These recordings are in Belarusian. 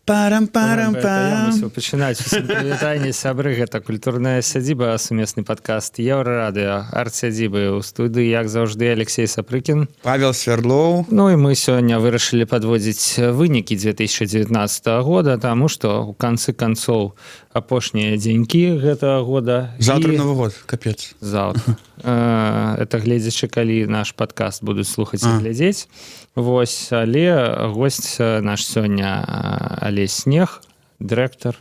Парам парам Я пам. мусіў пачынаць. Усім прывітанне, сябры, гэта «Культурная сядзіба», сумесны падкаст Еўрарадыё, арт-сядзібы. У студыі, як заўжды, Алексей Сапрыкін. Павел Свярдлоў. Ну і мы сёння вырашылі падводзіць вынікі 2019 года, таму што у канцы канцоў апошнія дзенькі гэтага года. Завтра і Новый год, капец. Завтра. Это гледзячы, калі наш падкаст будуць слухаць і А. глядзець. Вось, але госць наш сёння Алесь Снег, дырэктар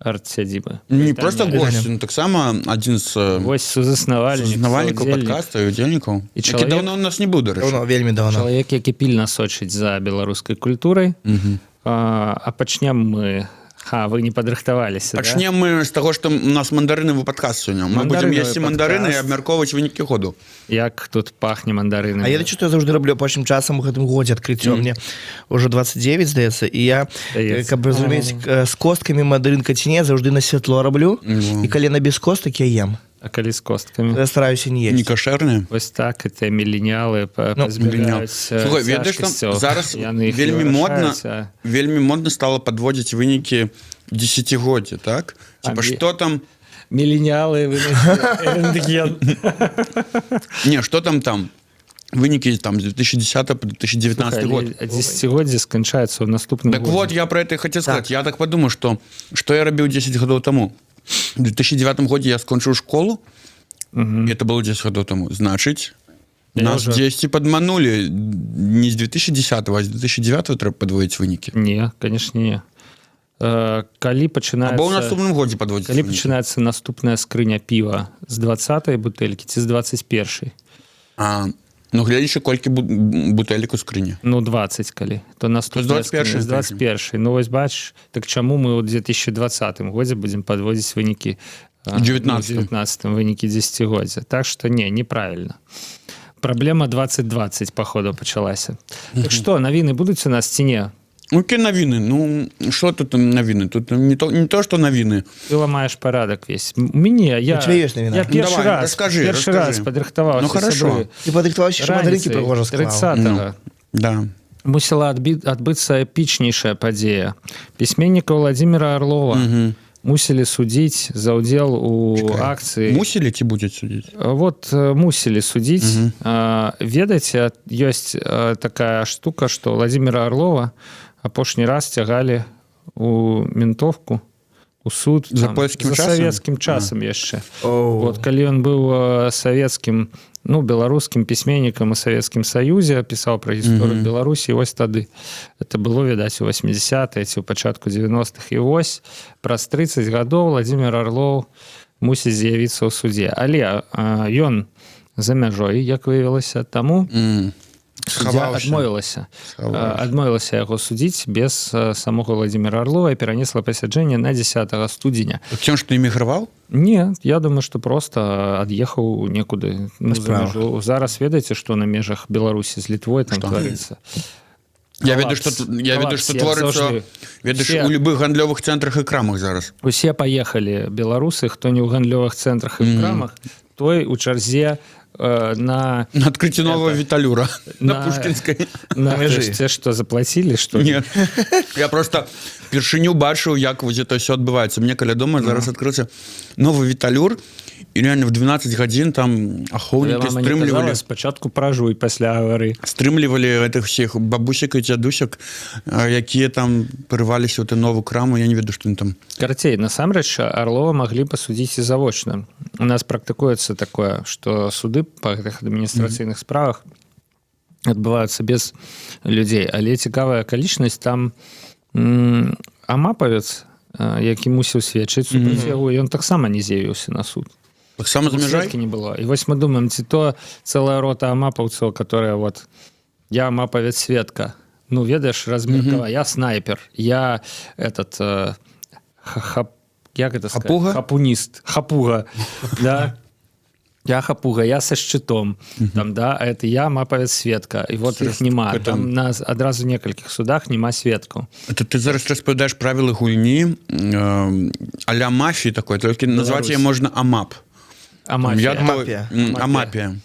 арт-сядзібы. Не просто гость, ну, таксама адзін з Вось, сузаснавальнік, заснавальнікаў саўдзельнік. падкаста і удзельнікаў. І Які чалавек- даўно у нас не быў, дарэчы. Даўно, вельмі даўно. Чалавек, які пільна сочыць за беларускай культурай. А пачнем мы, ха, вы не падрыхтаваліся, да? Пачнем мы з таго, што у нас мандарынавы падкаст сёння. Мы будзем Мандарынавы есці мандарыны і падкаст. абмяркоўваць вынікі году. Як тут пахне мандарынамі! А я што я заўжды раблю апошнім часам у гэтым годзе адкрыццё. Мне ўжо 29, здаецца, і я Здаецца. каб разумець, з косткамі мандарынка ці не, заўжды на святло раблю, і калі на без костак, я ем. А калі з косткамі? Я стараюся не Не есть. кашэрныя. Вось так это міленіалы Ну, пазбягаюць Слухай, ведаеш, там цяжкасцяў. зараз Яны іх не вельмі модна вырашаюць, а вельмі модна стала падводзіць вынікі десятгоддзя, так? А Типа, что там Міленіалы вынайшлі рэнтген. Не, что там вынікі там з 2010 по 2019 год. Дзесяцігоддзе сканчаецца ў наступным Так годзе. вот, я про это и хотел сказать. Я так подумал, что я рабіў 10 гадоў таму. В 2009 годзе я скончыў школу, и это было 10 гадоў таму. Значыць, Я нас уже- 10 падманулі. Не з 2010, а з 2009 трэба падводзіць вынікі. Не, конечно, не. Калі пачынаецца Або ў наступным годзе падводзіць Калі вынікі. пачынаецца наступная скрыня піва, з 20 бутэлькі ці з 21? А, ну, глядзячы, колькі бутэлек у скрыні. Ну, 20 калі, то наступная То з 21 скрыня з 21. Ну вось бач, так чаму мы ў 2020 годзе будзем падводзіць вынікі У 19-м. 19 вынікі дзесяцігоддзя? Так что не, неправильно. Праблема 2020 походу пачалася. Так что, навіны будуць у нас ці не? Ну, какие навіны? Ну, что тут навіны? Тут не то, что навіны. Ты ламаеш парадак весь. Мяне я У тебя ёсць навіна? Я Ну, першы давай, раз расскажи, першы расскажи. раз падрыхтаваўся, Ну, хорошо. сябры. Ты падрыхтаваўся, що мандарынкі Раніцай прыгожа склаў. 30-го Да. мусіла адбыцца эпічнейшая падзея. Пісьменніка Владимира Орлова мусілі судзіць за ўдзел у Чакай. акцыі. Мусілі ці будзе судзіць? Вот, мусілі судзіць. Ведаеце, ёсць такая штука, что Владимира Орлова апошні раз цягалі у ментовку, у суд За там, польскім за часам? савецкім часам яшчэ. Оу. Вот калі ён быў савецкім, ну, беларускім пісьменнікам у Савецкім Саюзе, пісаў пра гісторыю Беларусі. Вось тады это было, відаць, у 80 ці ў пачатку 90-х. І вось праз 30 гадоў Владимир Орлоў мусіць з'явіцца ў судзе, але ён за мяжой, як выявілася, таму суддзя Схаваўся. адмовілася Схаваўся. Адмовілася яго судзіць без самога Владимира Орлова і перанесла пасяджэнне на 10 студзеня. Тем, что эміграваў? Не, я думаю, что просто ад'ехаў некуды, ну, за справах. мяжу. Зараз ведаеце, што на межах Беларусі з Літвой там Што? творыцца? Я ведаю, Калапс. что я ведаю, Калапс, что як творыцца, заўжды. ведаеш, у любых гандлёвых цэнтрах і крамах зараз. Усе паехалі беларусы, хто не ў гандлёвых цэнтрах і в крамах, той у чарзе на На адкрыцці нового Віталюра на Пушкінскай. На Мяжы. те, что заплатили, что Нет. Я просто першыню бачыў, як вось это все адбываецца. Мне каля дома зараз адкрыўся новы Віталюр, і реально в 12 гадзін там ахоўнікі Мама не стрымлівалі казала: спачатку пражуй, пасля гавары. стрымлівалі гэтых всех бабусек і дзядусек, якія там парываліся ў эту новую краму. Я не ведаю, што там. Карацей, насамрэч Орлова маглі пасудзіць і завочна. У нас практыкуецца такое, что суды па гэтых адміністрацыйных справах адбываюцца без людзей. Але цікавая акалічнасць: там амапавец, які мусіў сведчыць супраць яго, ён таксама не з'явіўся на суд. Таксама за мяжой? Сведкі не было. І вось мы думаем, ці то целая рота амапаўцаў, которая вот: я амапавец сведка, ну, ведаеш, размеркава, я снайпер, я этот як это сказать? Хапуга? Хапуніст, хапуга, да. Я хапуга, я со щитом там, да, а это я амапавец сведка. І вот их няма там- там, на адразу некалькіх судах няма сведкаў. Это ты зараз распавядаеш правілы гульні а-ля мафіі такой, толькі назваць яе можна амап. Амафія. Я той- Амапія. Амапія.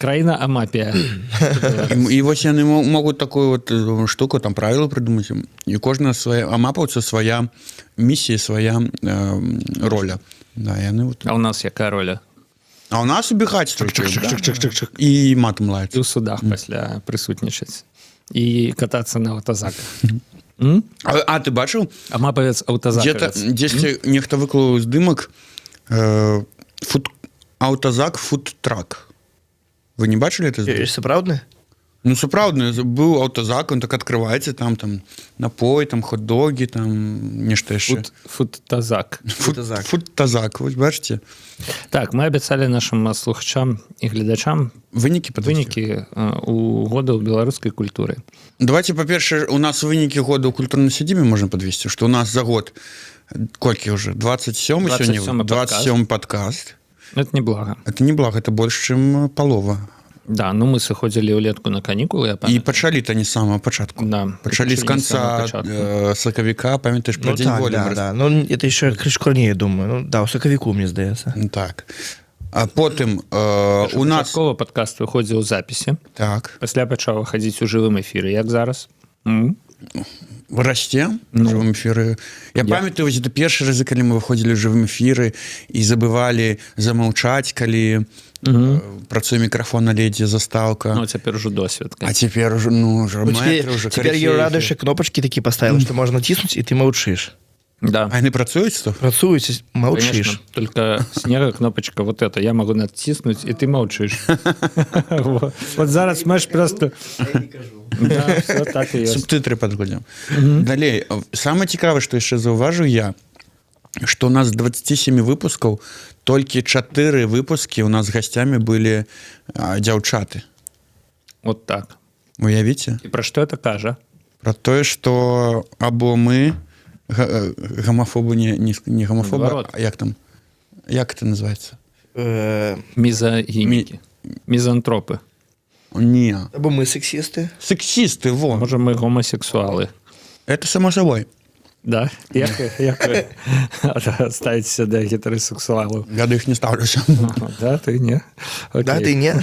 Краіна Амапія. І вось яны могуць такую вот штуку, там, правила прыдумаць, і кожная свая амапаўца, свая місія, свая роля, да, яны вот. А у нас якая роля? А у нас убегать только, да? І матом І лаяць. ў судах пасля прысутнічаць і катацца на аўтазаках. М? А ты бачыў Амапавец где-то аўтазакавец. дзесьці нехта выклаў здымак, фуд аўтазак, фудтрак. Вы не бачылі это здымак? Сапраўдны? Ну, сапраўдны быў аўтазак, он так открываецца, там напой, там хот-доги, там нешта яшчэ. Фудтазак. Фудтазак. Фудтазак, вось бачыце. Так, мы абяцалі нашым слухачам і гледачам вынікі падвесці. вынікі у года ў беларускай культуры. Давайте, па-першае, у нас вынікі года ў культурнай сядзібе можна подвесці, что у нас за год колькі уже, 27 сёння? 27 падкаст. 27 подкаст. Это неблага. Это неблага, это больш, чым палова. Да, ну мы сыходзілі ўлетку на канікулы, я І памятаю. пачалі-то не з самого пачатку. Да, пачалі з пачалі не конца самага пачатку. Сакавіка, памятаеш, про Ну, дзень так, волі да, мы да. Ну, это еще крышку ранее, я думаю. Ну, да, у сакавіку, мне здаецца. Ну, так, а потым у нас Пачаткова падкаст выходзіў у запісе, так пасля пачаў выхадзіць у жывым эфіры, як зараз. М? Расце. Ну. Жывым эфіры, я памятаю, вось это першы разы, калі мы выходзілі ў жывым эфіры і забывалі замаўчаць, калі працуе мікрафон, на ледзе застаўка. Ну, цяпер ужо досвед. А цяпер уже, ну, уже Ну, теперь, мэтры, уже теперь карыфеі. Еўрада еще кнопочки такие поставила, что можно тиснуть, и ты молчишь. Да. А яны працуюць, то Працуюць, молчишь. Конечно, только снега кнопочка вот эта. Я могу натиснуть, и ты молчишь. Вот. Вот зараз можешь просто. Да, всё так и есть. Субтытры падглядзім далей. Самае цікавае, што яшчэ заўважыў я, что у нас 27 выпускаў толькі 4 выпускі у нас гасцямі былі дзяўчаты. Вот так. Уявіце. І пра што это кажа? Про тое, что або мы гамафобы, не гамафобы. Наадварот. А як там, як это называется? Мізагінікі. Мізантропы. Не. Або мы сексісты. Сексісты, во. Можа, мы гомасексуалы. Это само собой. Да? Як вы ставіцеся да гетэрасексуалаў? Я до іх не ставлюся. Ага, да, ты не? Окей. Да, ты не.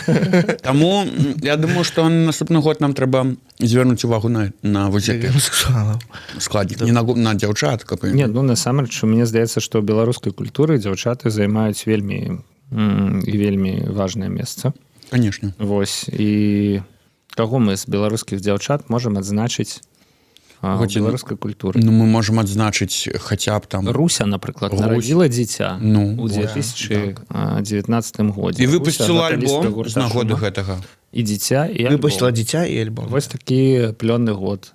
Таму я думаю, что на наступны год нам трэба звярнуць увагу на вось гэты Гомосексуалов. складнік, не на дзяўчат, каб Не, ну насамрэч мне здаецца, што ў беларускай культуры дзяўчаты займаюць вельмі і вельмі важнае месца. Конечно. Вось, і каго мы з беларускіх дзяўчат можам адзначыць у беларускай культуры? Ну, мы можем адзначыць хаця б там Руся, напрыклад, Русь. нарадзіла дзіця Ну, у 2019 годзе і выпусціла Руся, вакалістка альбом гурта з нагоды «Шума». гэтага. І дзіця, і альбом. Выпусціла дзіця і альбом. Вось такі плённы год.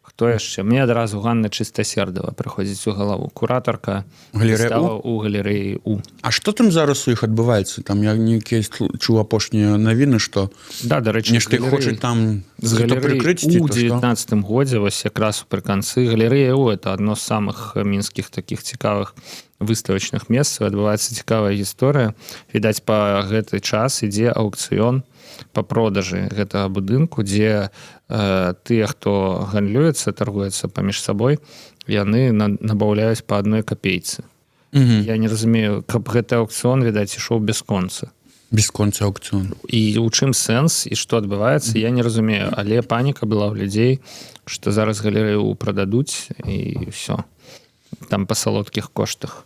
Хто яшчэ? Мне адразу Ганна Чыстасердава прыходзіць у галаву, куратарка Галерэя выстава у галерэі У. А что там зараз у іх адбываецца? Там я нейкія чуў апошнія навіны, что Да, дарэчы, нешта іх хочуць там з ці то прыкрыць, ці у то што. 19 годзе, вось якраз упрыканцы. Галерэя У — это одно з самых мінскіх таких цікавых выставачных месцаў. Адбываецца цікавая гісторыя: відаць, па гэты час ідзе аўкцыён па продажы гэтага будынку, дзе тыя, хто гандлюецца, торгуецца паміж сабой, яны набаўляюць па адной капейцы. Я не разумею, каб гэты аўкцыён, відаць, ішоў бясконца. Бясконца аўкцыён. І у чым сэнс і што адбываецца, я не разумею, але паніка была ў людзей, што зараз галерэю прададуць, і все там па салодкіх коштах.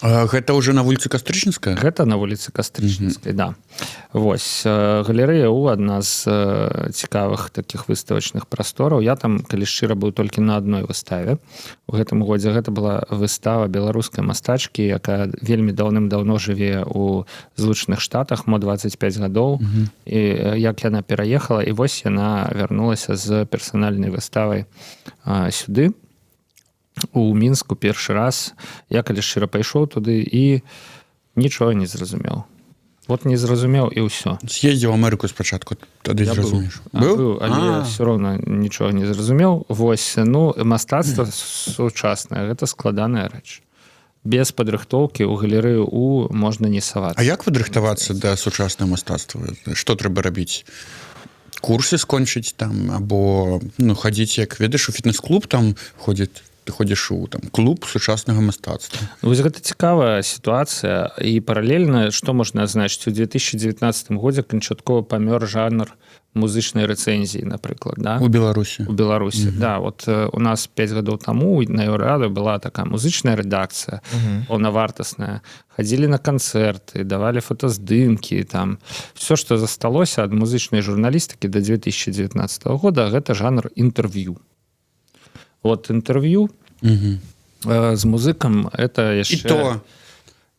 А, гэта ўжо на вуліцы Кастрычніцкая? Гэта на вуліцы Кастрычніцкай, да. Вось, галерэя У — адна з цікавых таких выставачных прастораў. Я там, калі шчыра, быў толькі на адной выставе у гэтым годзе. Гэта была выстава беларускай мастачкі, якая вельмі даўным-даўно жыве у Злучаных Штатах, мо 25 гадоў і як яна пераехала, і вось яна вярнулася з персанальнай выставай сюды, у Мінску, першы раз. Я, калі шчыра, пайшоў туды і нічога не зразумеў. Вот не зразумеў, і ўсё. Съездзіў Амерыку спачатку, тады Я быў. зразумееш. А, быў, але все роўна нічога не зразумеў. Вось, ну, мастацтва сучаснае — гэта складаная рэч. Без падрыхтоўкі ў галерэю У можна не савацца. А як падрыхтавацца да сучаснага мастацтва? Что трэба рабіць? Курсы скончыць там або, ну, хадзіць, як ведаеш, у фітнес-клуб там ходзіць? ты ходзіш у там клуб сучаснага мастацтва. Вось гэта цікавая сітуацыя. І паралельна што можна адзначыць: у 2019 годзе канчаткова памёр жанр музычнай рэцэнзіі, напрыклад, да? У Беларусі. У Беларусі, да. Вот у нас 5 гадоў таму на Еўрарадыё была такая музычная рэдакцыя, паўнавартасная, хадзілі на канцэрты, давалі фотаздымкі там. Все, что засталося ад музычнай журналістыкі до 2019 года, гэта жанр інтэрв'ю. Вот інтэрв'ю з музыкам, это І яшчэ то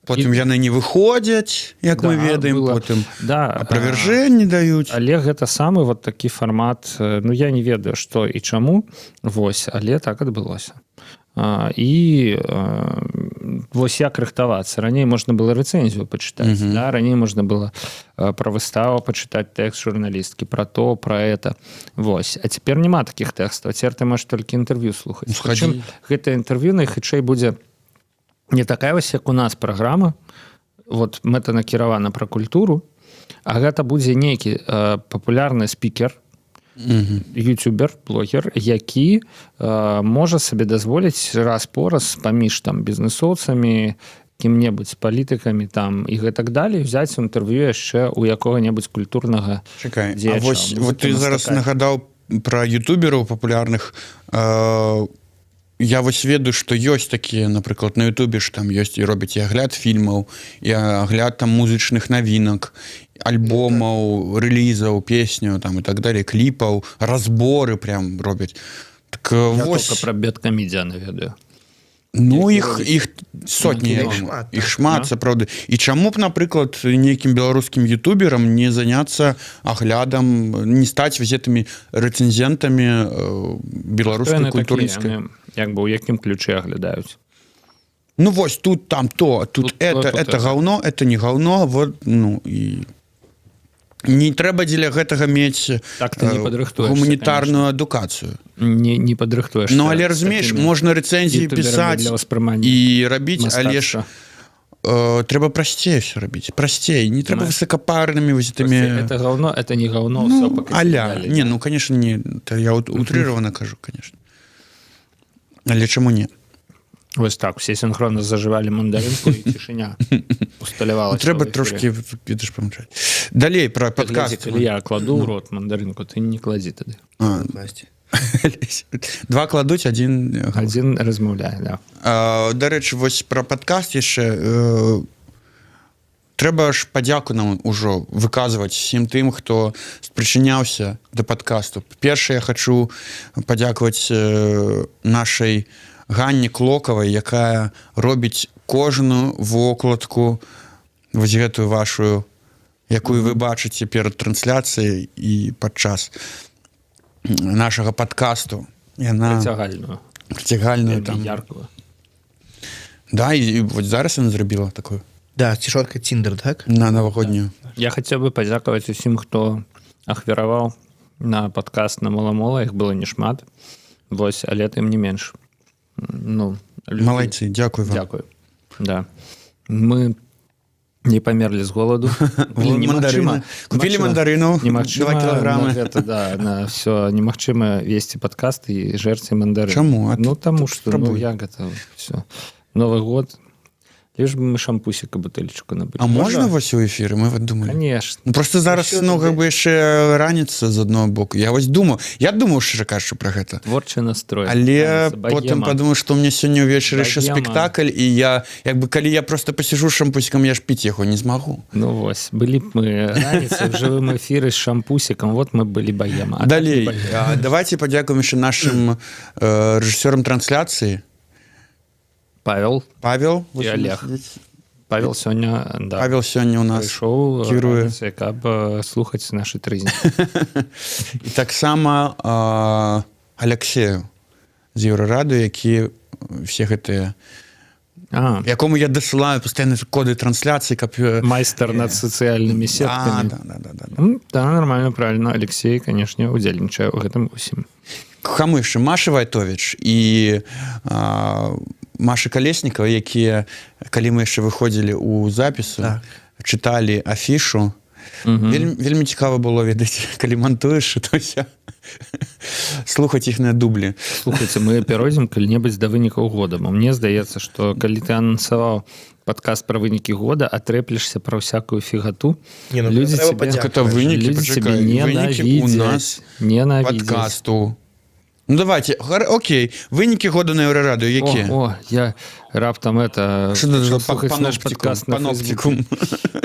потым яны не выходзяць, як мы Да, ведаем, было. потым Да, опровержение даюць. Але гэта самы вот такі фармат, ну, я не ведаю, што і чаму, вось, але так адбылося. І вось як рыхтавацца: раней можна было рэцэнзію пачытаць, да, раней можна было пра выставу пачытаць тэкст журналісткі, пра то, пра это. Вось, а цяпер няма такіх тэкстаў, цяпер ты можаш толькі інтэрв'ю слухаць. Ну, схадзі. Прычым гэта інтэрв'ю найхутчэй будзе не такая вось, як у нас праграма, вот мэтанакіравана пра культуру, а гэта будзе нейкі папулярны спікер, ютубер, блогер, які можа сабе дазволіць раз-пораз паміж там бізнесоўцамі, кім-небудзь, палітыкамі там і гэтак далей взять інтэрв'ю яшчэ у якога-небудзь культурнага Чакай, а дзеяча, вось музыкі, вот ты зараз мастака. нагадаў пра ютубераў папулярных. Я вось ведаю, што ёсць такія, напрыклад, на Ютубе ж там ёсць і робяць і агляд фільмаў, і агляд там музычных навінак, альбомаў, рэлізаў, песню там і так далее, кліпаў, разборы прям робяць. Так Я вось только пра Бэдкамедыяна ведаю. Ну, які іх робяць. іх сотні, я Іх думаю. шмат, Іх так. шмат, Да. сапраўды. І чаму б, напрыклад, нейкім беларускім ютуберам не заняцца аглядам, не стаць вось гэтымі рэцэнзентамі беларускай Хто яны такія? культурніцкай? Яны як бы ў якім ключы аглядаюць? Ну вось тут там то, тут, Тут то, это тут это это. гаўно, это не гаўно. Вот, ну і не трэба дзеля гэтага мець Так ты не падрыхтуешся, гуманітарную адукацыю. Не падрыхтуеш. Ну, але разумееш, можна рэцэнзіі пісаць для ўспрымання і рабіць, але ж мастацтва. Трэба прасцей все рабіць, прасцей, не трэба Понимаешь? высокапарнымі вось гэтымі. Это говно, это не говно, Ну, всё, покатили аля далее. не, ну, конечно, не, это я утрированно кажу, конечно, але чаму не? Вось так все синхронно зажавалі мандарынку, і цішыня усталявалася Трэба ў эфіры. трошки, ведаеш, памчаць далей про Ты глядзі, падкаст. калі я кладу ў рот мандарынку, ты не кладзі тады. А, Класці. два кладуць, один Адзін размаўляе, да. Дарэчы, вось пра падкаст яшчэ, трэба ж падзяку нам ужо выказваць всім тым, хто спрычыняўся да падкасту. Першае, я хачу падзякаваць нашай Ганне Клокавай, якая робіць кожную вокладку, вось гэтую вашу, якую вы бачыце перад трансляцыяй і падчас нашага падкасту. Яна Прыцягальную. Прыцягальную там. Яркую. Да, і вот зараз яна зрабіла такую Да, цішотка Тиндер, так? на навагоднюю. Я хацеў бы падзякаваць усім, хто ахвяраваў на падкаст на Маламола. Іх было не шмат, вось, але тым не менш, ну, людзі- Малайцы, дзякуй вам. Дзякую, да, мы не памерлі з голаду. Блин, Мандарыны. Купілі мандарынаў немагчыма 2 кілаграмы. на гэта, да, на все немагчыма весці падкаст і жэрці мандары. Чаму? А Ну, ты- таму ты что, ну, спрабуй. як гэта все, Новый год, лишь бы мы шампусіка бутылечку набылі. А можна вось у эфіры? Мы вот думалі. Конечно. Ну, просто зараз, Усё ну, тады. как бы яшчэ раніца, з аднаго боку. Я вось думаў, я думаў, шчыра кажучы, пра гэта. Творчы настрой. Але Раніца, потым багема. падумаў, што у меня сёння ўвечары яшчэ Багема. спектакль, і я як бы, калі я просто пасіжу шампусікам, я ж піць яго не змагу. Ну вось, былі б мы раніцай в жывым эфіры з шампусікам, вот мы былі баема. А так Далей не баема. Давайте падзякуем яшчэ нашим рэжысёрам трансляцыі. Павел. Павел І Олег. Павел сёння, да, Павел сёння у нас прыйшоў кіруе. раніцай, каб слухаць нашы трызні. І таксама Алексею з Еўрарадыё, які все гэтыя А, якому я дасылаю пастаянна коды трансляцыі, каб майстар над сацыяльнымі сеткамі. Да. Да, нормально, правильно. Алексей, конечно, удзельнічае ў гэтым усім. Камышы, Маша Вайтович і Маша Калеснікова, якія, калі мы яшчэ выходзілі ў запісу, Так. чыталі афішу. Вельмі цікава было ведаць, калі мантуеш то ўсё, слухаць іхныя дублі. Слухайте, мы пяройдзем калі-небудзь да вынікаў года, бо мне здаецца, што калі ты анансаваў падкаст пра вынікі года, а трэплешся пра всякую фігату, Не, ну, людзі трэба цябе- падзякаваць. Это вынікі, людзі пачакай, цябе вынікі у нас ненавідзяць. падкасту. Ну давайте, окей, вынікі года на Еўрарадыё якія? О, я раптам это Что это за слухаць наш падкаст на паноптикум?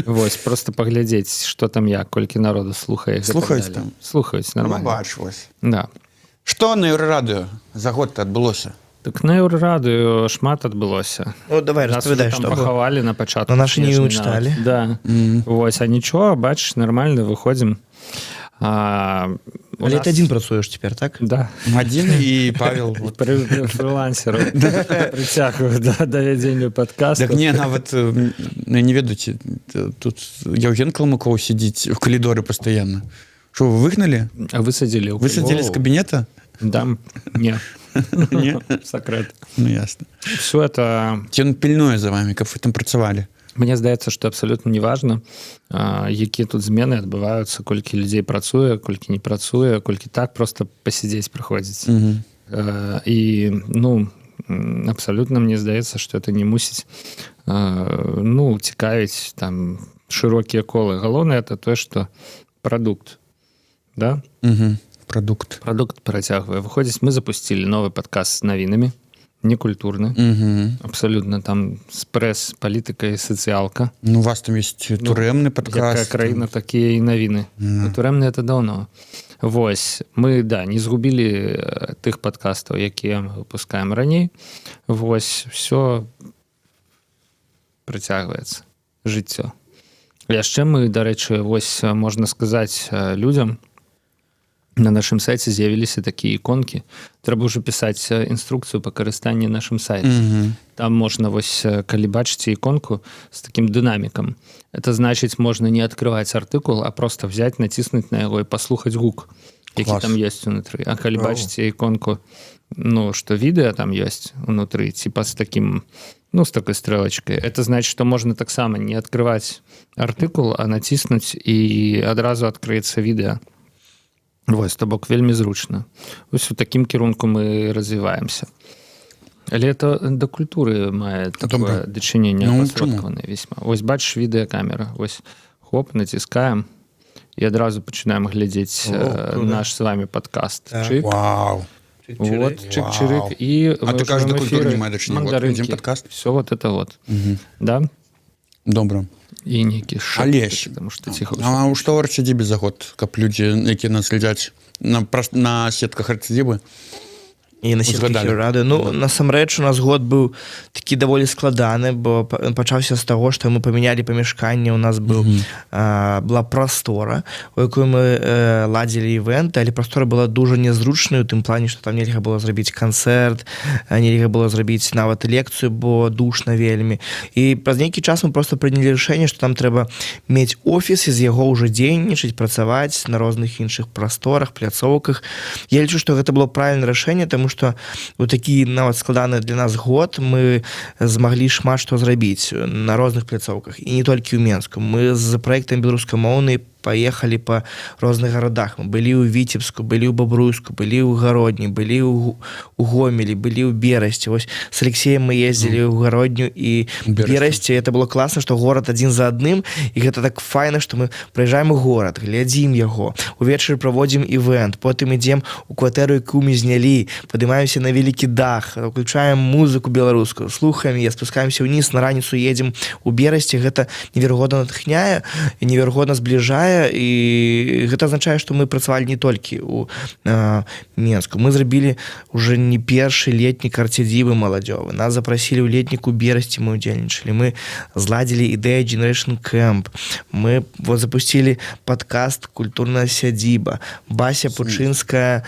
Вось просто паглядзець, что там, як, колькі народу слухае і гэтак Слухаюць далей. там? Слухаюць Ну, нормально. бач, вось. Да. Што на Еўрарадыё за год адбылося? Так, на Еўрарадыё шмат адбылося. Ну, давай, Нас распавядай, уже там што было. пахавалі на пачатку Но наши не снежня чыталі. нават. Да. Вось, а нічого, бачыш, нормально выходзім. У Але нас- ты адзін працуеш цяпер, так? Да. Адзін і Павел, вот. Фрылансераў прыцягваю да вядзення падкасту. Так не, нават ну, я не ведаю, ці тут Яўген Калмыкоў сидзіць в калідоры пастаянна. Што, вы выгналі? А высадзілі ў Высадзілі з кабінета? Да, не. Не? Сакрэт. Ну ясно. Все это. Ці ён пільнуе за вами, каб вы там працавалі? Мне здаецца, што абсалютна неважна, якія тут змены адбываюцца, колькі людзей працуе, колькі не працуе, колькі так просто пасядзець прыходзіць. І ну, абсалютна мне здаецца, што это не мусіць ну, цікавіць там шырокія колы. Галоўнае — это тое, што прадукт, да? Прадукт. Прадукт працягвае выходзіць. Мы запусцілі новы падкаст з навінамі, некультурны абсалютна, там з прэс, палітыка і сацыялка. Ну, у вас там есть турэмны Якая падкаст. краіна, такія і навіны. Ну, турэмны — это даўно. Вось мы, да, не згубілі тых падкастаў, якія мы выпускаем раней. Вось все працягваецца жыццё. Яшчэ мы, дарэчы, вось можна сказаць людзям: на нашым сайце з'явіліся такія іконкі. Трэба ўжо пісаць інструкцыю па карыстанні нашым сайтам. Там можна вось, калі бачыце іконку з таким дынамікам, это значыць, можна не открываць артыкул, а просто взять, націснуць на яго і паслухаць гук, які Клас. там есть унутры. А калі Вау. бачыце іконку, ну, что відэа там ёсць унутры, типа с таким, ну, с такой стрелочкой, это значит, что можна таксама не открывать артыкул, а націснуць, і адразу открыецца відэа. Вось, то бок вельмі зручна. Ось у такім кірунку мы развіваемся. Але это да культуры мае такое Добра. дачыненне Ну, апасродкаванае весьма. Ось бачыш, відэакамера, ось хоп, націскаем і адразу пачынаем глядзець О, круто. наш с вами подкаст. Так. Чык. Вау. Вот, чик-чирик. І А ты кажаш, да культуры не мае дачынення. Вот, глядзім падкаст. Все вот это вот. Да? Добра. І нейкі шэпт, Алесь, потому что ціха. А ў што ў Артсядзібе за год, каб людзі, якія нас глядзяць на сетках Артсядзібы, І на сетках узгадалі. рады. Ну, насамрэч у нас год быў такі даволі складаны, бо пачаўся з таго, што мы памянялі памяшканне. У нас быў была прастора, у якой мы ладзілі івенты, але прастора была дужа нязручная у тым плане, што там нельга было зрабіць канцэрт, нельга было зрабіць нават лекцыю, бо душна вельмі. І праз нейкі час мы просто прынялі рашэнне, што там трэба мець офіс і з яго ўжо дзейнічаць, працаваць на розных іншых прасторах, пляцоўках. Я лічу, што гэта было правільнае рашэнне, таму што у такі нават складаны для нас год мы змаглі шмат што зрабіць на розных пляцоўках, і не толькі ў Менску. Мы з праектам беларускамоўны паехалі па розных гарадах. Мы былі ў Віцебску, былі ў Бабруйску, былі ў Гародні, былі ў Гомелі, былі ў Берасці. Вось с Алексеем мы ездзілі ў Гародню і Берасці. Берасці. Это было класна, што горад адзін за адным, і гэта так файна, што мы прыязджаем у горад, глядзім яго, увечары праводзім івент, потым ідзем у кватэру, якую мы знялі, падымаемся на вялікі дах, уключаем музыку беларускую, слухаем яе, спускаемся ўніз, на раніцу едзем у Берасці. Гэта неверагодна натхняе і неверагодна збліжае, і гэта азначае, што мы працавалі не толькі у Менску. Мы зрабілі уже не першы летнік Артсядзібы маладзёвы. Нас запрасілі ў летнік у Берасці, мы удзельнічалі. Мы зладзілі ідэя Generation Camp, мы вот запусцілі падкаст «Культурная сядзіба». Бася Пучынская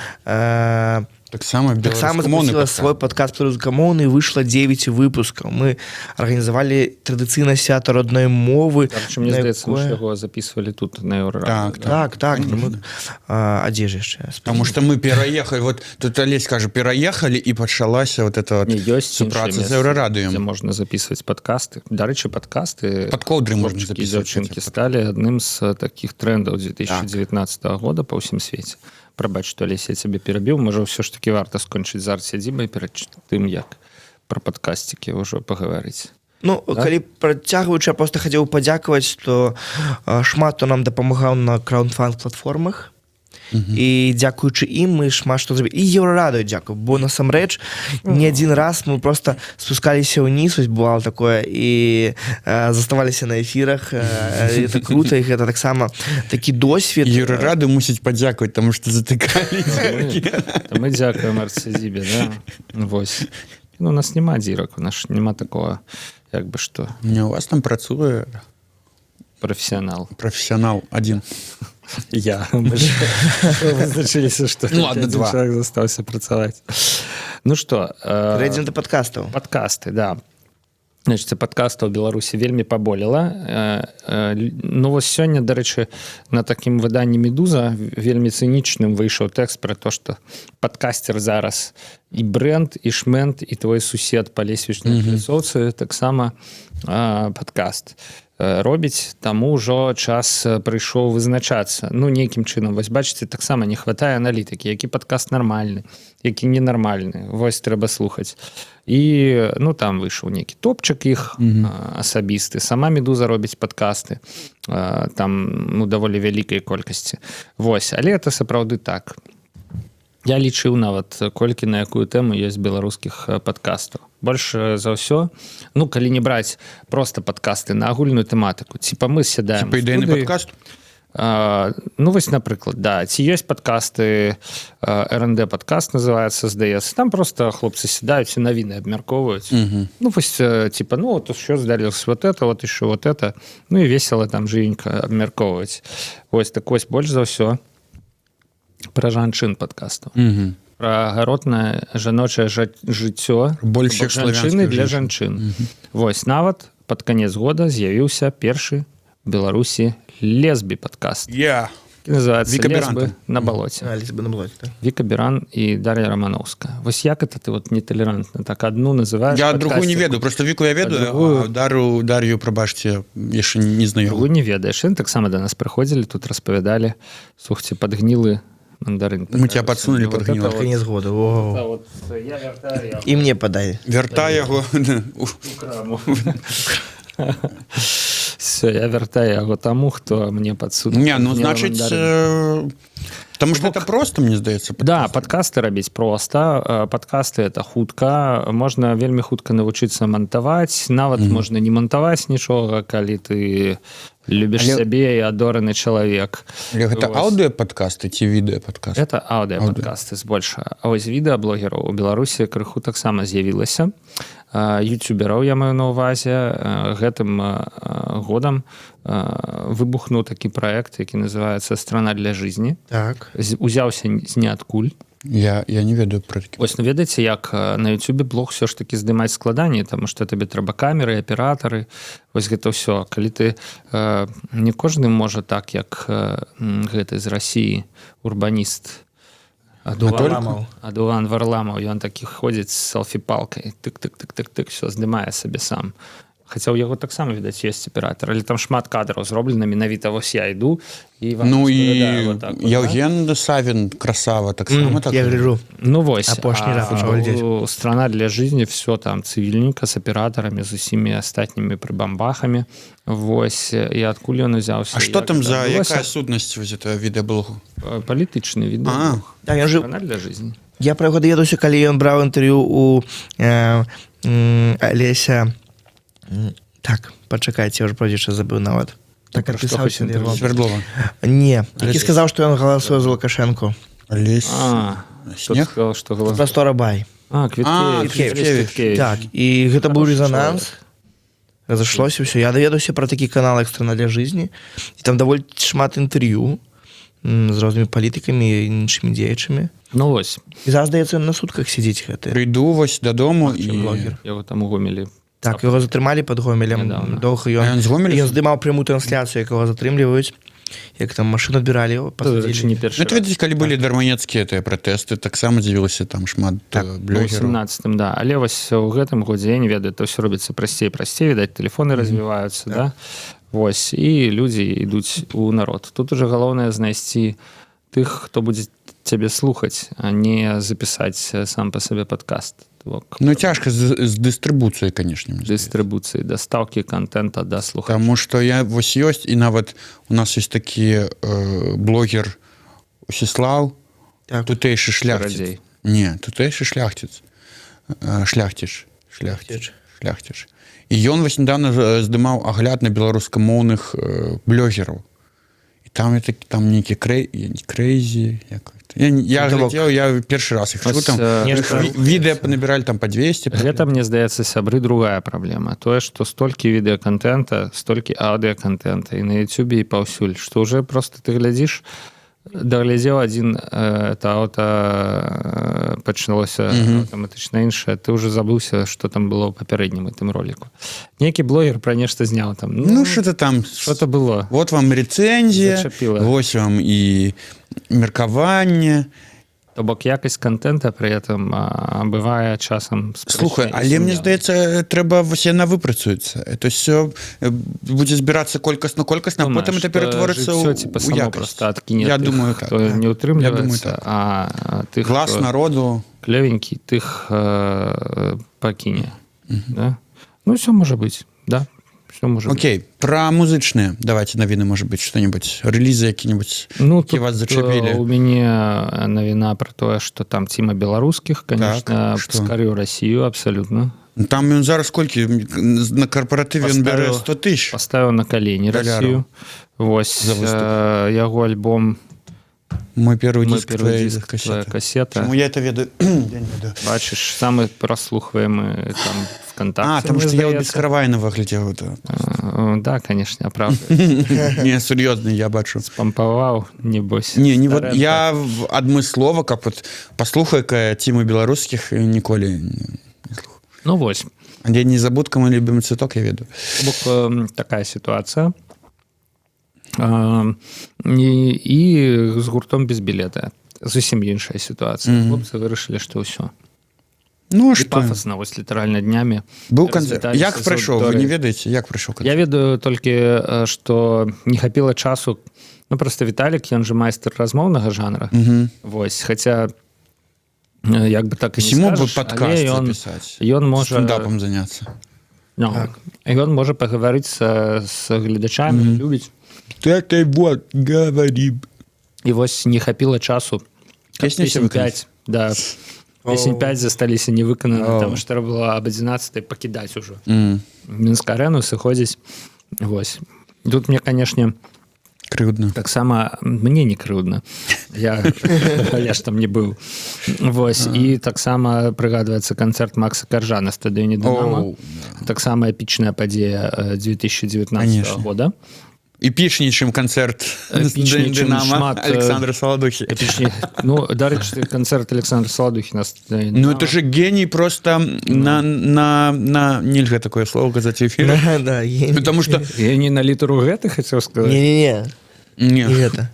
Таксама Таксама беларускамоўны запусціла падкаст. свой падкаст беларускамоўны, выйшла 9 выпускаў. Мы арганізавалі традыцыйна свята родной мовы. Дарэчы, мне на здаецца, мы ж якое- яго записывали тут, на Еўрарадыё. Так, Так, ну, мы, а дзе ж яшчэ? Потому что мы пераехали, вот тут Алесь кажа, пераехали, і пачалася вот это вот Не, ёсць супраца іншыя з Еўрарадыём. Дзе можна записывать подкасты. Дарэчы, подкасты Пад коўдры можна хлопчыкі і записывать дзяўчынкі хаця б. сталі адным з такіх трендаў 2019 года па ўсім свеце. Прабач, што, Алесь, я цябе перабіў. Можа, ўсё ж таки варта скончыць з Арт-сядзібай перад тым, як пра падкасцікі ўжо пагаварыць? Ну, Да? калі працягваючы, я просто хацеў падзякаваць, што шмат хто нам дапамагаў на краўдфанд платформах. І дзякуючы ім мы шмат што зрабілі. І Еўрарадыё дзякую, бо насамрэч не адзін раз мы просто спускаліся ўніз, вось бывало такое, і заставаліся на эфірах. Это круто, і гэта таксама такі досвед. Еўрараду мусіць падзякаваць, таму што затыкалі дзіркі. Мы дзякуем Арт-сядзібе, да? Вось, ну, у нас няма дзірак, у нас ж няма такого, як бы, што Не, у вас там працуе прафесіянал. Прафесіянал один. Я. Мы ж вызначыліся, што Ну, ладно, адзін два. чалавек застаўся працаваць. Ну что, Перайдзем да падкастаў. Подкасты, да. Значит, подкастаў Беларусі вельмі паболела. Ну вось сёння, дарэчы, на такім выданні «Медуза» вельмі цынічным выйшаў тэкст про то, что подкастер зараз і бренд, і шмент, і твой сусед па лесвічнай пляцоўцы таксама подкаст робіць, таму ўжо час прыйшоў вызначацца, ну, нейкім чынам. Вось бачыце, таксама не хватае аналітыкі, які падкаст нармальны, які ненармальны, вось трэба слухаць. І, ну, там выйшаў нейкі топчык іх асабісты. Сама «Медуза» робіць падкасты там, ну, даволі вялікай колькасці. Вось, але это сапраўды так. Я лічыў нават, колькі на якую тэму ёсць беларускіх падкастаў. Больш за ўсё, ну, калі не браць просто падкасты на агульную тэматыку, типа мы сядаем Типа у ідэйны студыі, падкаст. Ну вось, напрыклад, да, ці ёсць падкасты, РНД падкаст называется, здаецца, там просто хлопцы сядаюць і навіны абмяркоўваюць. Ну вось, типа, ну вот еще здарилось вот это вот, еще вот это, ну и весело там, жывенька абмяркоўваць. Вось так вось, больш за ўсё пра жанчын падкастаў, пра гаротнае жаночае жыццё. Больш То бок як жанчыны славянскіх для жанчын. жанчын. Вось нават под конец года з'явіўся першы Беларусі лесбі падкаст. Я Называется Віка Беран «Лесбы там. на балоце». А, «Лесбы на балоце», так. Віка Беран і Дар'я Рамановская. Вось як это ты вот неталерантна так одну называешь Я другую не падкасцерку, ведаю, просто Віку я ведаю, другую- а Дар'ю, прабачце, яшчэ не знаём. Другую не ведаеш. Яны таксама да нас прыходзілі, тут распавядалі. Слухайте, падгнілы мандарин. Мы тебя подсунули Вот падгнілы. это вот. Конец года. О. Это вот я вяртаю яго І мне падай. Вяртай яго. у краму. Все, я вяртаю яго таму, хто мне падсунуў Не, ну падгнілы значыць, мандарин. потому что это просто, мне здаецца. Да, подкасты рабіць просто. Подкасты — это хутка, можна вельмі хутка навучыцца мантаваць, нават можна не мантаваць нічога, калі ты любіш сябе і адораны чалавек. Але гэта Вось. аўдыо падкасты ці відэа падкаст? Это аўдыо падкасты збольшага. А вось відэаблогераў у Беларусі крыху таксама з'явілася, юцюбераў я маю на ўвазе. Гэтым годам выбухнуў такі праект, які называется «Страна для жизни». Узяўся з ніадкуль. Я не ведаю пра такі. Ось, ну, ведаеце, як на Ютубе блог все ж таки здымаць складаней, таму что табе трэба камеры, аператары, вось гэта ўсё. Калі ты не кожны можа так, як гэты з Росіі урбаніст Варламаў. Адуан Варламаў, ён такі ходзіць з селфі-палкай, тык тык тык тык тык, все здымае сабе сам. Хаця ў яго таксама, відаць, ёсць аператор, але там шмат кадраў зроблена менавіта вось я іду і вам Ну распавядаю і вот так вот, да? Яўген Савін, красава, таксама так. Я гляжу. Ну вось. Апошні раз пачаў глядзець. У «Страна для жизни» все там цывільненька, з аператарамі, з усімі астатнімі прыбамбахамі. Вось, і адкуль ён узяўся? А што як там это за адбылося? якая сутнасць вось этого відэаблогу? Палітычны відэо. Так, ён же «Страна для жизни». Я пра яго даведаўся, калі ён браў інтэрв'ю у Алеся. Так, пачакайце, я ўжо прозвішча забыў нават. Так Пра што адпісаўся хоць на яго. інтэрв'ю? Свердлова. Не, які Алесь. сказаў, што ён галасуе за Лукашэнку. Алесь А, кто Снег? сказал, что голос... «Прастора Бай». А, Квіткевич. А, Квіткевич. Квіткевич. Так, і гэта быў Хороший резонанс. Разышлося ўсё. Я даведаўся пра такі канал, як «Страна для жизни». І там даволі шмат інтэрв'ю. з рознымі палітыкамі і іншымі дзеячамі. Ну вось. І зараз, здаецца, ён на сутках сядзіць, гэты Прыйду вось дадому і блогер. Яго там у Гомелі. Так, яго затрымалі пад Гомелем. Нядаўна. Доўга А ён ён з Гомеля? Ён здымаў прямую трансляцыю, якога затрымліваюць, як там машину адбіралі, его Дарэчы, не пасадзілі. першы Ну, это, раз. видите, калі былі дармаедскія тыя пратэсты, таксама з'явілася там шмат Так, так, У блогераў. 17, да. Але вось у гэтым годзе, я не ведаю, то все робіцца прасцей, прасцей, відаць, тэлефоны развіваюцца, так. Да, вось, і людзі ідуць у народ. Тут уже галоўнае знайсці тых, хто будзе цябе слухаць, а не запісаць сам па сабе падкаст. То бок Ну, цяжка з дыстрыбуцыяй, конечно, мне здаецца. Дыстрыбуцыі, дастаўкі кантэнта да слухача. Таму што я вось ёсць, і нават у нас есть такі блогер Усіслаў, тутэйшы шляхціц. Чарадзей. Не, тутэйшы шляхціц. Шляхціч, шляхціч, шляхціч. І ён вось недавно здымаў агляд на беларускамоўных блогераў. І там я такі, там нейкі крэйзі, як это? Я Ну, то бок- глядзеў, я першы раз іх чуў Вось, там. нешта Відэа панабіралі там по 200. Гэта, мне здаецца, сябры, другая праблема, тое, што столькі відэакантэнта, столькі аўдыакантэнта і на Ютубе, і паўсюль, што уже просто ты глядзіш, даглядзеў адзін, это аўта пачалося аўтаматычна іншае, ты уже забыўся, что там было ў папярэднім гэтым роліку, нейкі блогер пра нешта зняў там. Ну, что-то там. Что-то было. Вот вам рэцэнзія, Зачапіла. вось вам і меркаванне. То бок якасць кантэнта при этом бывае часам Слухай, спрэчная і але мне сумнеўная. здаецца, трэба, вось яна выпрацуецца. Это все будзе збірацца колькасна, колькасна, а Думаеш, потым это што ператворыцца жыццё, ў типа, у само якасць. просто адкіне Я тых, думаю, так. хто не Я ўтрымліваецца, думаю, так. а тых, Глас хто народу. клёвенькі, тых пакіне, да? Ну, все можа быць, да, все можа быць. Окей, про музычныя давайте навіны, может быть, что-нибудь, рэлізы які-нибудь, Ну, які тут, вас зачапілі. у мяне навіна про тое, что там Ціма Беларускіх, конечно, Так, што? скарыў Россию абсолютно. Там ён зараз колькі на карпаратыве ён бярэ, 100 тысяч Поставіў на калені даляраў Россию. Вось за выступ. Яго альбом «Мой первый «Мой диск, первый твоя диск, твоя кассета». кассета». Чаму я это ведаю? Я не ведаю. Бачыш, самы праслухваемы там ВКонтакте, А, потому мне что я у здаецца. Бескаравайнова глядзеў это. Да, конечно, правда. Не, сур'ёзна, я бачу. Спампаваў, небось. Не, вот Старэнта. я адмыслова, каб вот паслухай-ка Тіму Беларускіх, ніколі не слухаю. Ну вось. А «Незабудка — мой любимый цветок» я ведаю. То бок, такая сітуацыя. І з гуртом «Без билета» зусім іншая сітуацыя. Хлопцы вырашылі, што ўсё. Ну а І что? пафосна, вось літаральна днямі Быў канцэрт. развіталіся Як з прайшоў, вы аўдыторыяй. не ведаеце, як прайшоў Я канцэрт? ведаю толькі, што не хапіла часу. Ну, просто Віталік, ён же майстар размоўнага жанра. Вось, хаця як бы так і не Сему бы скажаш, падкаст але ён, запісаць, ён можа стендапам заняцца. Ну, ён можа пагаварыць з гледачамі, любіць. Так и вот говорим. І вось не хапіла часу, каб Песні ўсе песень выканаць? 5, да, песень 5 засталіся не выкананы, Оу. там ж трэба было аб 11 пакідаць ужо Мінск арэну, сыходзіць. Вось тут мне, конечно, Крыўдна. Таксама мне не крыўдна, я ж там не быў. Вось, і таксама прыгадваецца канцэрт Макса Каржа на стадыёне «Дынама». Оу. Таксама эпічная падзея 2019 Конечно. года. Эпічней, чым канцэрт на Эпічней, стадыёне чым «Дынама» шмат, Александра Саладухі. Эпічней. Ну, дарэчы, канцэрт Александра Саладухі на стадыёне Ну «Дынама». это же гений просто на нельга такое слово казаць в эфире. Да, гений. Потому что Я не на літару Г, ты хацеў сказаць? Не-не-не, не, не гэта.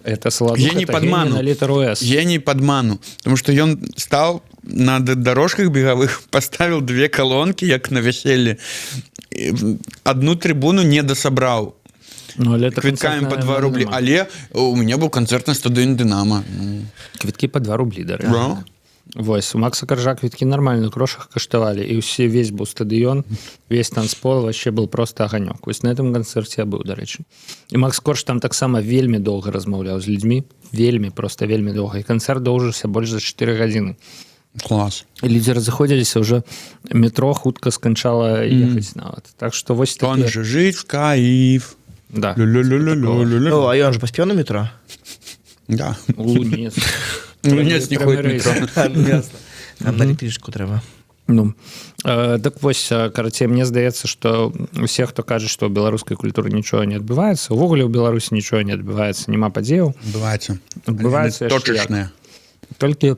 Это Саладуха, Гений это падману. гений на літару С. Гений падману. Потому что ён стал на дорожках беговых, поставил две колонки, як на вяселле. І одну трибуну не дособрал. Ну, але это Квіткамі канцэрт по на 2 рублі. «Дынама». Але у меня был концерт на стадыёне «Динамо». Ну, Квіткі по 2 рублі, дарэчы. Да. Вось у Макса Каржа квіткі нармальна грошах каштавалі, і ўсе, весь быў стадыён, весь танцпол, вообще был просто аганёк. Вось на этом канцэрце я быў, дарэчы. І Макс Корж там таксама вельмі доўга размаўляў з людзьмі, вельмі, просто вельмі доўга, і канцэрт доўжыўся больш за 4 гадзіны. Класс. І людзі разыходзіліся, уже метро хутка сканчала ехаць нават. Так что вось Он такія же жить в Каив. Да. Лю-лю-лю-лю-лю-лю. Ну, а ён же паспеў на метро? Да. У Лунец. Лунец не ходит в метро. А, ну, ясно. Там на электричку трэба. Ну, так вось, карацей, мне здаецца, что усе, хто кажа, што ў беларускай культуры нічога не адбываецца, увогуле ў Беларусі нічога не адбываецца, няма падзеяў. Адбываецца. Адбываецца яшчэ як. Точечныя. Толькі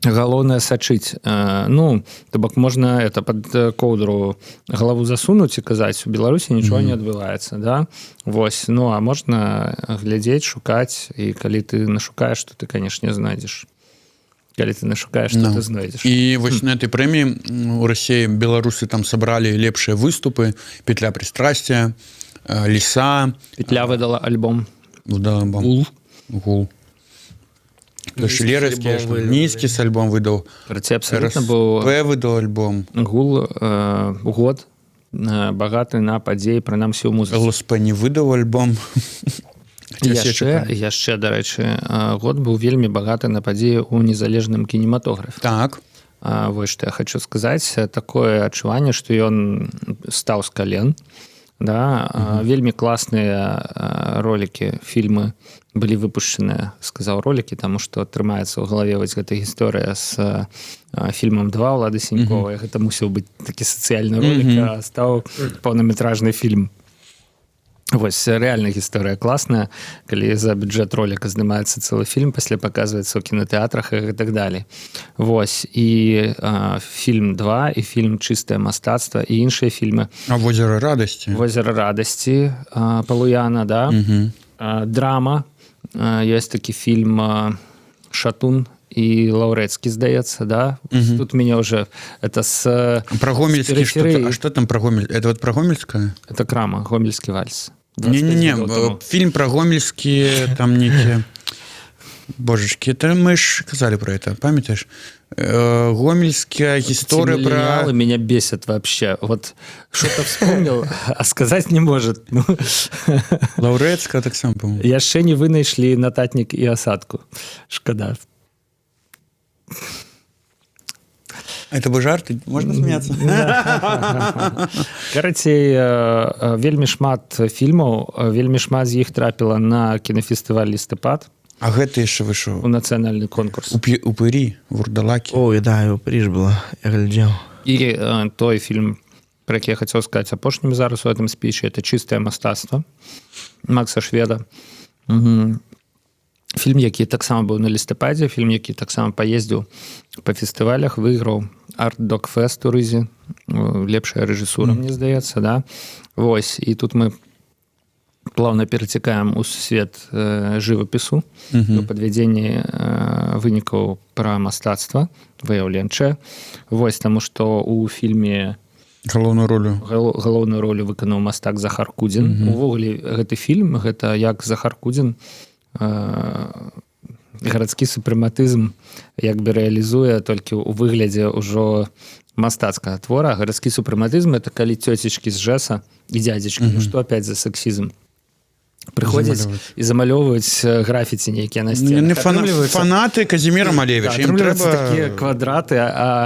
галоўнае сачыць. Ну, то бок можна это под коўдру галаву засунуць і казаць: у Беларусі нічога не адбываецца, да. Вось, ну а можна глядзець, шукаць, і калі ты нашукаеш, то ты, конечно, знойдзеш. Калі ты нашукаеш, то Ну. ты знойдзеш. І вось на этой прэміі у России беларусы там сабралі лепшыя выступы: «Петля пристрастия», «Лиса». «Петля» выдала альбом. Выдала альбом. «Гул». «Гул». Нізкіс Лераскі, альбом выдаў. Нізкіс альбом выдаў. Карацей, абсолютно быў РСП выдаў альбом. «Гул», год багаты на падзеі, прынамсі ў музыцы. ЛСП не выдаў альбом. Хаця ўсе Яшчэ чакалі. яшчэ, дарэчы, год быў вельмі багаты на падзеі ў незалежным кінематографе. Вось што я хочу сказаць: такое адчуванне, што ён стаў з кален, да. Вельмі класныя ролики, фільмы былі выпушчаныя. Сказаў ролики, таму што трымаецца ў галаве вось гэта гісторыя з фільмам «Два» Улады Сенькова. Гэта мусіў быць такі сацыяльны ролик, а стаў паўнаметражны фільм. Вось рэальна гісторыя класная, калі за бюджэт ролика здымаецца цэлы фільм, пасля паказваецца ў кінотэатрах і так далей. Вось і фільм «Два», і фільм «Чыстае мастацтва», і іншыя фільмы. А «Возера радасці»? «Возера радасці» Палуяна, да. Драма, ёсць такі фільм «Шатун і Лаўрэцкі», здаецца, да. Тут меня уже это с Про гомельскі периферыі. Что-то. А что там про Гомель? Это вот про гомельское? Это «Крама», «Гомельскі вальс», 25 Не-не-не, гадоў таму. Фильм про гомельские там некие. Божечки, это мы ж казалі про это, памятаешь? Гомельская гісторыя Эти про миллениалы меня бесят вообще. Вот что-то вспомнил, а сказать не может. Ну, Лаўрэцкага таксама, по-моему. Яшчэ не вынайшлі нататнік і асадку. Шкада. Это бы жарты, можно смеяться. Карацей, вельмі шмат фільмаў, вельмі шмат з іх трапіла на кінафестываль «Лістапад», А гэта яшчэ выйшаў у нацыянальны конкурс. Упыри, вурдалаки. Ой, да, у Париж было, я глядзеў. І той фільм, про які я хацеў сказаць апошнім зараз у этом спічы, это «Чыстае мастацтва» Макса Шведа. Фільм, які таксама быў на «Лістападзе», фільм, які таксама паездзіў па фестывалях, выйграў Арт-Док-фест у Рызе, лепшая рэжысура, мне здаецца, да. Вось, і тут мы плавно перацікаем у свет жывапісу, у падвядзенні вынікаў пра мастацтва выяўленчае. Вось, таму што у фільме Галоўную ролю. Галоўную ролю выканаў мастак Захар Кудзін. Увогуле гэты фільм — гэта як Захар Кудзін гарадскі супрэматызм як бы рэалізуе, толькі ў выглядзе ўжо мастацкага твора. Гарадскі супрэматызм — это калі цёцечкі з ЖЭСа і дзядзечкі, ну, что опять за сексізм, прыходзяць Замалёўваюць. і замалёўваюць графіці нейкія на Не, сценах. не Атрымліваецца- фанаты Казіміра Малевіча. Да, Ім атрымліваецца трэба такія квадраты,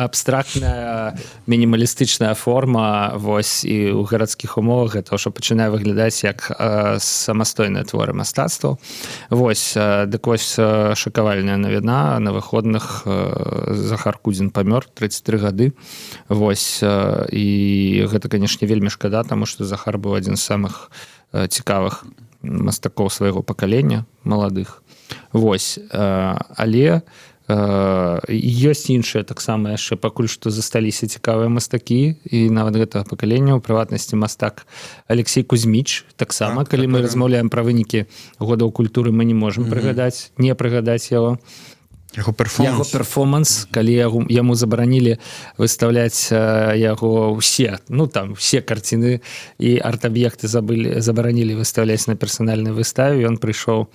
абстрактная мінімалістычная форма. Вось, і ў гарадскіх умовах гэта ўжо пачынае выглядаць як самастойныя творы мастацтва. Вось, дык вось, шакавальная навіна на выходных: Захар Кудзін памёр, 33 гады. Вось, і гэта, канешне, вельмі шкада, таму што Захар быў адзін з самых цікавых мастакоў свайго пакалення маладых. Вось, але ёсць іншыя таксама яшчэ пакуль што засталіся цікавыя мастакі і нават гэтага пакалення, у прыватнасці мастак Алексей Кузьміч таксама. Так, Калі мы который- размаўляем пра вынікі года ў культуры, мы не можам прыгадаць, не прыгадаць яго. Яго Яго перформанс. перформанс, калі яму забаранілі выставляць яго ўсе, ну, там все карціны і арт-аб'екты забылі, забаранілі выставляць на персанальнай выставе, ён прыйшоў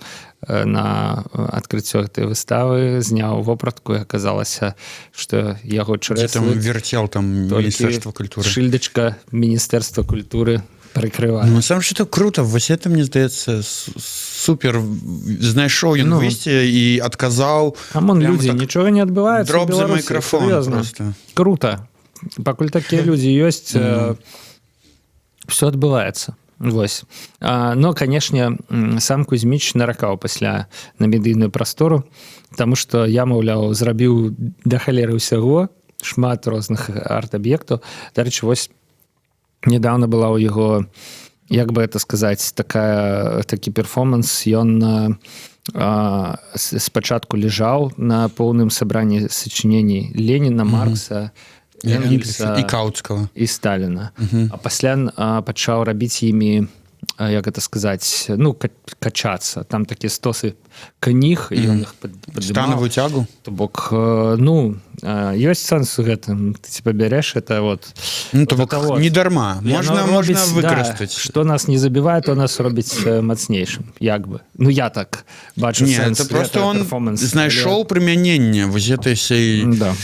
на адкрыццё гэтай выставы, зняў вопратку, і аказалася, што яго Дзе там чрэслы вертел там толькі Міністэрства культуры. шыльдачка Міністэрства культуры прыкрывае. Ну, сам что круто, вось это, мне здаецца, супер знайшоў ён Ну. выйсце і адказаў. Come on, Прямо людзі, так нічога не адбываецца ў Drop the Беларусі, microphone сур'ёзна. просто. Круто, пакуль такія людзі ёсць, все адбываецца. Вось, но, канешне, сам Кузьміч наракаў пасля на медыйную прастору, таму што я, маўляў, зрабіў да халеры ўсяго. Шмат розных арт-аб'ектаў. Дарэчы, вось недавно была ў яго, як бы это сказаць, такая такі перформанс. Ён спачатку лежаў на поўным сабранні сочинений Ленина, Маркса, Энгельса і Каўцкага. І Сталіна, а пасля пачаў рабіць імі, як это сказаць, ну, качацца. Там такія стосы кніг, і ён іх падымаў. Становую тягу. То бок, ну, ёсць сэнс у гэтым. Ты типа бярэш это вот Ну, то вот бок это вот. не дарма. Яно Можна робіць, выкарыстаць. Да, што нас не забівае, то нас робіць мацнейшым, як бы. Ну, я так бачу Не, сэнс это просто гэтага он перформансу. знайшоў прымяненне вось этой сей Да,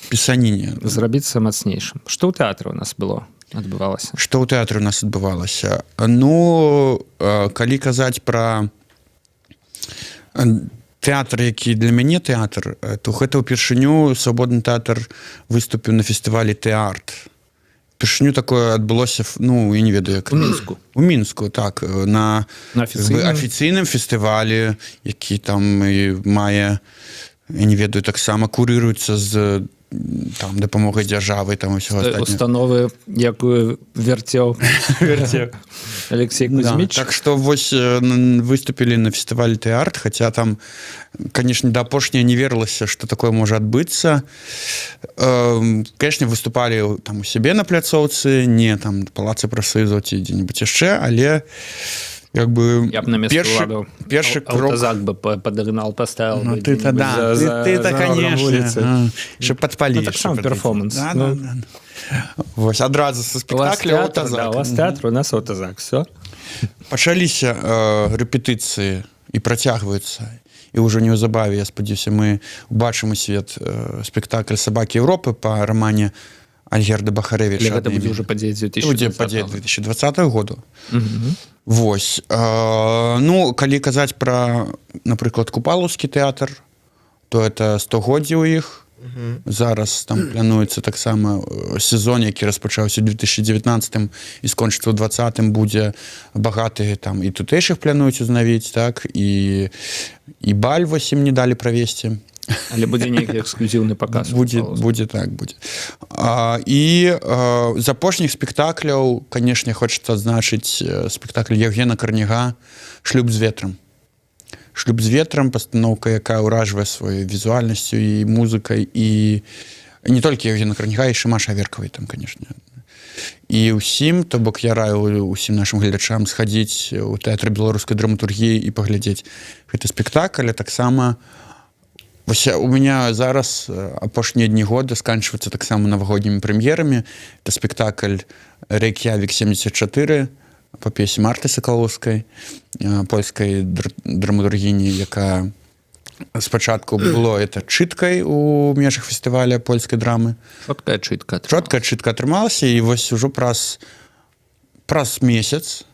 пісаніне. Зрабіцца мацнейшым. Што ў тэатры у нас было, адбывалася? Што ў тэатры у нас адбывалася? Ну, калі казаць пра тэатр, які для мяне тэатр, то гэта ўпершыню свабодны тэатр выступіў на фестывалі Тэарт. Упершыню такое адбылося, ну, я не ведаю, як У Мінску. У Мінску, так, на На як бы афіцыйным? Афіцыйным фестывалі, які там і мае, я не ведаю, таксама курыруецца з там дапамогай дзяржавы, там усяго астатняга. Установы, якую вярцеў Алексей Да, Кузьміч. так что вось выступілі на фестывале Тэарт, хотя там, конечно, да апошняя не верылася, что такое можа адбыцца. Конечно, выступалі там у сябе на пляцоўцы, не там палацы прафсаюзаў ці дзе-нибудь яшчэ, але як бы Я б на месцы першы, уладаў першы крок. Аўтазак бы падагнал, поставил Ну, бы ты-то где-нибудь да, ты-то, за рогом конечно, вуліцы. Яшчэ падпаліш. Ну, таксама перформанс. Да, Ну. да. Вось адразу са У вас спектакля тэатр, аўтазак. да, у вас тэатр, у нас аўтазак, все. Пачаліся рэпетыцыі і працягваюцца, і ўжо неўзабаве, я спадзяюся, мы убачым у свет спектакль «Сабакі Еўропы» па рамане Альгерда Бахарэвіча. Гэта будзе ўжо падзея Будзе 2020. падзея 2020 году. Вось, ну, калі казаць пра, напрыклад, Купалаўскі тэатр, то это стогоддзе ў іх. Зараз там плануецца таксама сезон, які распачаўся ў 2019 і скончыцца ў 20, будзе багаты. Там і «Тутэйшых» плануюць узнавіць, так, і баль вось ім не далі правесці. Але будзе нейкі эксклюзіўны паказ у Будзе. Купалаўску. Будзе, так, будзе. І з апошніх спектакляў, канешне, хочется адзначыць спектакль Евгена Карніга «Шлюб з ветрам». «Шлюб з ветрам», пастаноўка, якая ўражвае сваёй візуальнасцю і музыкай, і не толькі Евгена Карніга, і Шымаша Аверкавай там, конечно, і ўсім. То бок я раю усім нашим гледачам схадзіць у тэатры беларускай драматургіі і паглядзець гэты спектакль. А таксама вось у меня зараз апошнія дні года сканчвацца таксама навагоднімі прэм'ерамі. Это спектакль «Рэйк'явік 74» па п'есе Марты Сакалоўскай, польскай драматургіні, якая спачатку было это чыткай у межах фестываля польскай драмы. Чоткая чытка. Чоткая чытка атрымалася, і вось ужо праз месяц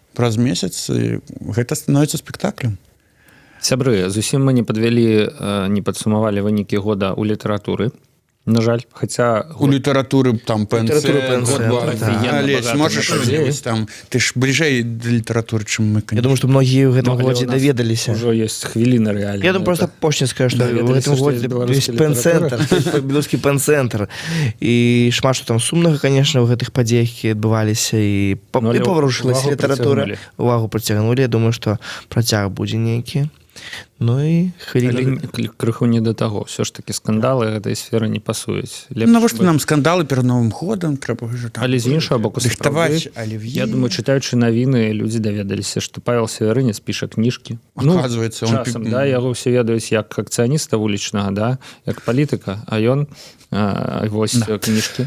і гэта становіцца спектаклем. Сябры, зусім мы не падвялі, не падсумавалі вынікі года ў літаратуры, на жаль, хаця У літаратуры там ПНЦ, Літаратуры ПНЦ, год быў так. Офігенна Алесь, багаты можаш на падзеі. что-нибудь там, ты ж бліжэй да літаратуры, чым мы. Я думаю, што многія ў гэтым Ну, але годзе у нас даведаліся. ўжо ёсць хвіліна рэальна. Я думаю, просто апошняе скажу, што ў Даведаліся, гэтым што годзе ёсць беларуская ёсць ПЭН-цэнтр, беларускі ПЭН-цэнтр, і шмат што там сумнага, конечно, ў гэтых падзеях, якія адбываліся, Ну, і але паварушылася увагу літаратура. прыцягнулі. Увагу прыцягнулі. Я думаю, што працяг будзе нейкі. Ну і хвіліна. Але крыху не да таго. Все ж таки скандалы гэтай сферы не пасуюць. Лепш Навошта бы- нам скандалы перад Новым годам? Трэба ўжо там Але з іншага боку, дыхтаваць сапраўды, алів'е. я думаю, чытаючы навіны, людзі даведаліся, што Павел Севярынец піша кніжкі. Оказывается, он часам, да, яго ўсе ведаюць як акцыяніста вулічнага, да, як палітыка, а ён вось да. Кніжкі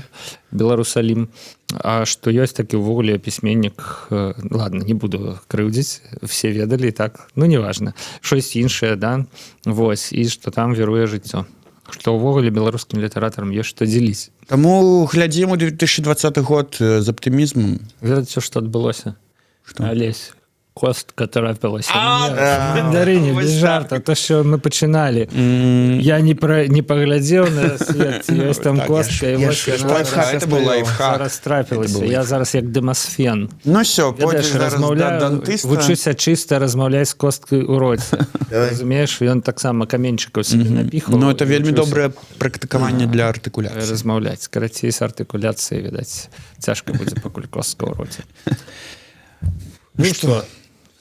«Беларусалім», а што ёсць такі ўвогуле пісьменнік, ладно, не буду крыўдзіць, все ведалі і так, ну, неважно, щось іншае, да. Вось, і што там віруе жыццё, што ўвогуле беларускім літаратарам ёсць што дзеліць. Таму глядзім у 2020 год з аптымізмам. Ведаеце, што адбылося? Што? Алесь. Костка трапілася. Мандарыне, без жарта, то що мы пачыналі. Я не паглядзеў на свет, ёсць там Так, костка, і я вось ж- яна лайфхак это был лайфхак. зараз трапілася. Это был Я зараз як Дэмасфен. Ну все, Ведаеш, пойдзеш зараз да размаўляю, дантыста. вучуся чыста размаўляць з косткай у роце. Разумееш, ён таксама каменьчыкаў сабе напіхаў. Ну, это і вельмі вучыўся добрае практыкаванне для артыкуляцыі. размаўляць. Карацей, з артыкуляцыяй, відаць, цяжка будзе, пакуль костка ў роце. Ну что?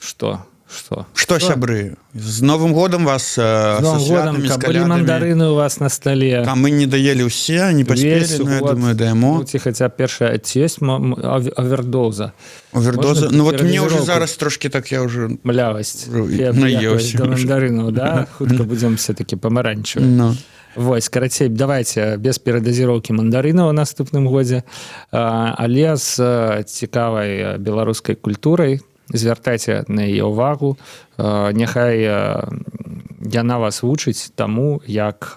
Что? Что? Что, сябры, з Новым годам вас, З Новым со годам, святамі, з каб былі калядамі. мандарыны у вас на столе. Там мы не даелі ўсе, не паспелі, Увесь но я год. думаю, даемо. Ну, ці хаця б першая, ці ёсць овердоза? Овердоза. Можна Ну вот мне уже перадазіроўку? зараз трошки так, я уже Млявасць. Наеўся Да уже. мандарынаў, да? Хутка будзем все-таки памаранчевы. Ну. Вось, карацей, давайте без перадазіроўкі мандарынаў у наступным годзе, але з цікавай беларускай культурай. Звяртайце на яе ўвагу, няхай яна вас вучыць таму, як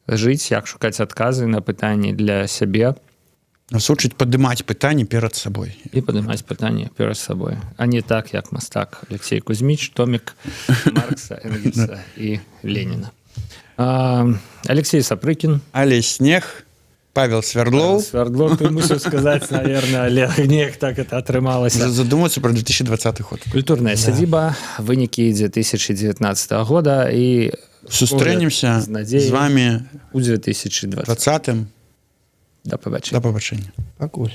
жыць, як шукаць адказы на пытанні для сябе. Нас учыць падымаць пытанні перад сабой. І падымаць пытанні перад сабой, а не так, як мастак Алексей Кузьміч, томік Маркса, Энгельса і Леніна. Алексей Сапрыкін. Алесь Снег, Павел Свердлоў. Свердлов, ты мусіў сказаць, наверное, але неяк так это атрымалася. Задуматься про 2020 год. «Культурная сядзіба», вынікі 2019 года і Сустрэнемся з надзеяй з вами у 2020. 20. Да пабачэння. Да пабачэння. Пакуль.